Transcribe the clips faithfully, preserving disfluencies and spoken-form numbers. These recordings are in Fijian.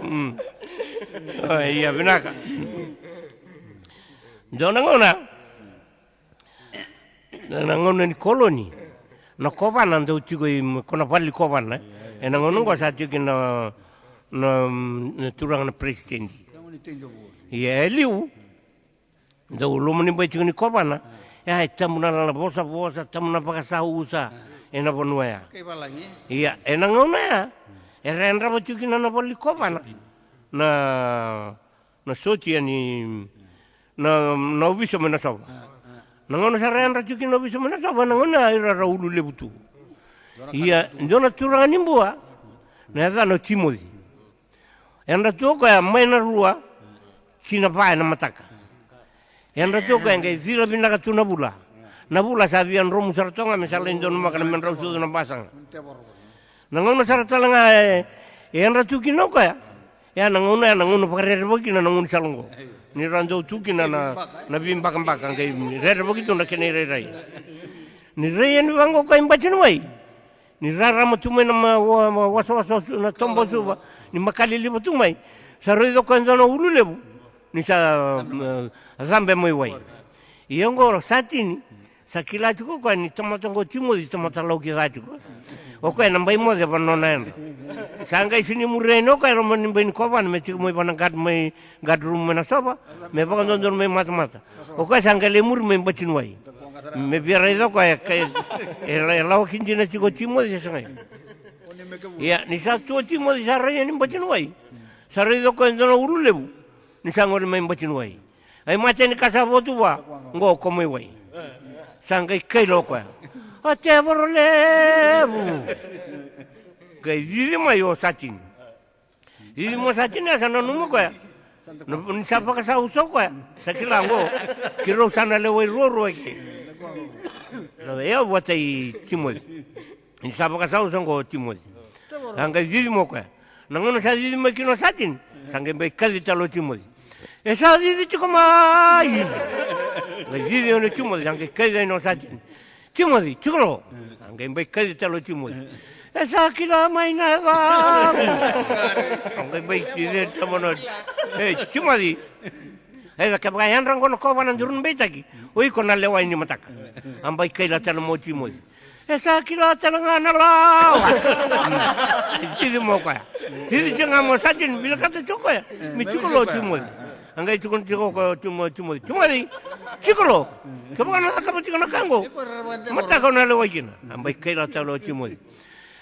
Mm. O, ia vinaka. Dua na gauna, na, na gauna ni koloni, na kovana dau tiko i, ko na vale ni kovana. Ena gauna oqo sa tiko kina na, na, na turaga na peresitedi. Ia e liu dau loma ni bai tiko ni kovana. Ia e tabu na lala vosavosa, tabu na vakasausa ena vanua ya. Ia ena gauna ya era yadrava tiko kina na vale ni kovana na, na sotia ni, na, na ovisa mai Nasova. Na gauna sa ra yadra tiko kina na ovisa mai Nasova, na gauna ya ira ra ulu levu tu. Ia dua na turaga ni Bua, na yacana o Timoci. Yadra tu o koya mai na rua ki na va ena mataka. Yadra tu o koya qai cila vinaka tu na vula. Na vula sa via dromu sara toka ga me sa lai donumaka na medrau sucu na basaga. Na gauna sara tale ga e, e yadra tu kina o koya. Ia na gauna ya na gauna vakarerevaki kina na gaunisala oqo. Ni ra dau tu kina na, na veibakabaka qai rerevaki tu na kena irairai. Ni rai yani vaqo o koya i bati ni wai. Ni rarama tu mai na ma-, wa-, wa-, wasawasa o Su-, na toba o Suva, ni makaliliva tu mai. Sa raica o koya e dua na ulu levu ni sa, mm, cabe mai wai. Ia oqo Satini sa kila tiko o koya ni tamata oqo o Timoci tamata lauki ca tiko. O koya na bai moce va na nona yadra. Sa qai sini muri yani o koya e loma ni bai ni kovana me tiko mai va na guard, mai guard room mai Nasova, me vakadodonu mai matamata. O koya sa qai lai muri mai bati ni wai. Me via raica o koya e, e, e lawaki dina tiko o Timoci se sega. Ia ni sa tu o Timoci sa rai yani bati ni wai, sa raica o koya e dua na ulu levu ni sa gole mai bati ni wai. Ai mate ni ka sa votu vua, qo ko mai wai. Sa qai kaila o koya, "O tevoro levu." Qai cici mai o Satini. Cici mai o Satini, sa nanuma o koya ni sa vakasausa o koya. Sa kila qo keirau sa na lewai ruarua eke. Sa vei au vata i Timoci. Ni sa vakasausa qo o Timoci. Sa qai cici mai o koya. Na gauna sa cici mai kina o Satini, sa qai bai kaci tale o Timoci. "E sa cici tiko mai." Qai cici yani o Timoci, sa qai kaci yani o Satini. "Timoci, tiko lo." A qai bai kaci tale o Timoci. "E sa kila mai na yacaqu." A qai bai cici tale mai na, "E Timoci, e ca kevaka e yadra qo na kovana duru na beitaki, o iko na lewai ni mataka." A bai kaila tale mai o Timoci. "E sa kila tale ga na lawa." Cici mai o koya. Cici tiko ga mai o Satini, vinakata tiko o koya me tiko lo o Timoci. A qai tukuna tiko o koya o Timo-, Timoci, "Timoci, tiko lo. Kevaka na cakava tiko na ka qo, mataka o na lewai kina." A bai kaila tale o Timoci.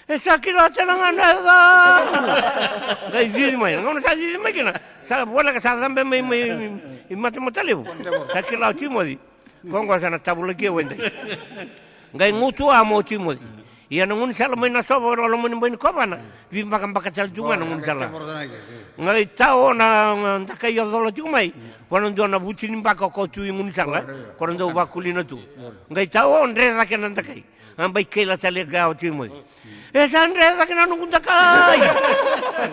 "E sa kila tale ga na yacaqu." Qai cici mai. Na gauna sa cici mai kina, sa voleka sa cabe mai, mai i matamata levu. Sa kila o Timoci, ko qo sa na tavulaki au e dai. Qai gutu a mai o Timoci. Ia na gaunisala mai Nasova, loma ni bai ni kovana, veibakabaka tale tu ga na gaunisala. Qai tao na, na dakai o cola tiko mai vua na dua na vuti ni baka o koya tu i gaunisala, ko ra dau vakulina tu. Qai tao dre cake na dakai. A bai kaila tale ga o Timoci. "E sa dre cake na noqu dakai."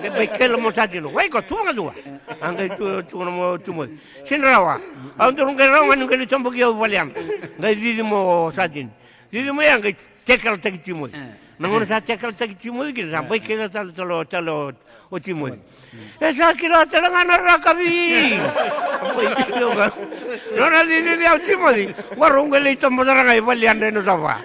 Qai bai kaila mai o Satini, "Wai ko tu vakadua." A qai tu, tukuna mai o Timoci, "Sega ni rawa. Au duru qai rawa ga ni qai lai toboki au i vale yadra." Qai cici mai o Satini. Cici mai a qai tekelataki Timoci. Na gauna sa tekelataki Timoci kina, sa bai kaila tale, tale, tale o, o Timoci. "E sa kila tale ga na rakavi." Nona cici o Timoci, "Qo rau qai lai tobo sara ga i vale yadra e Nasova."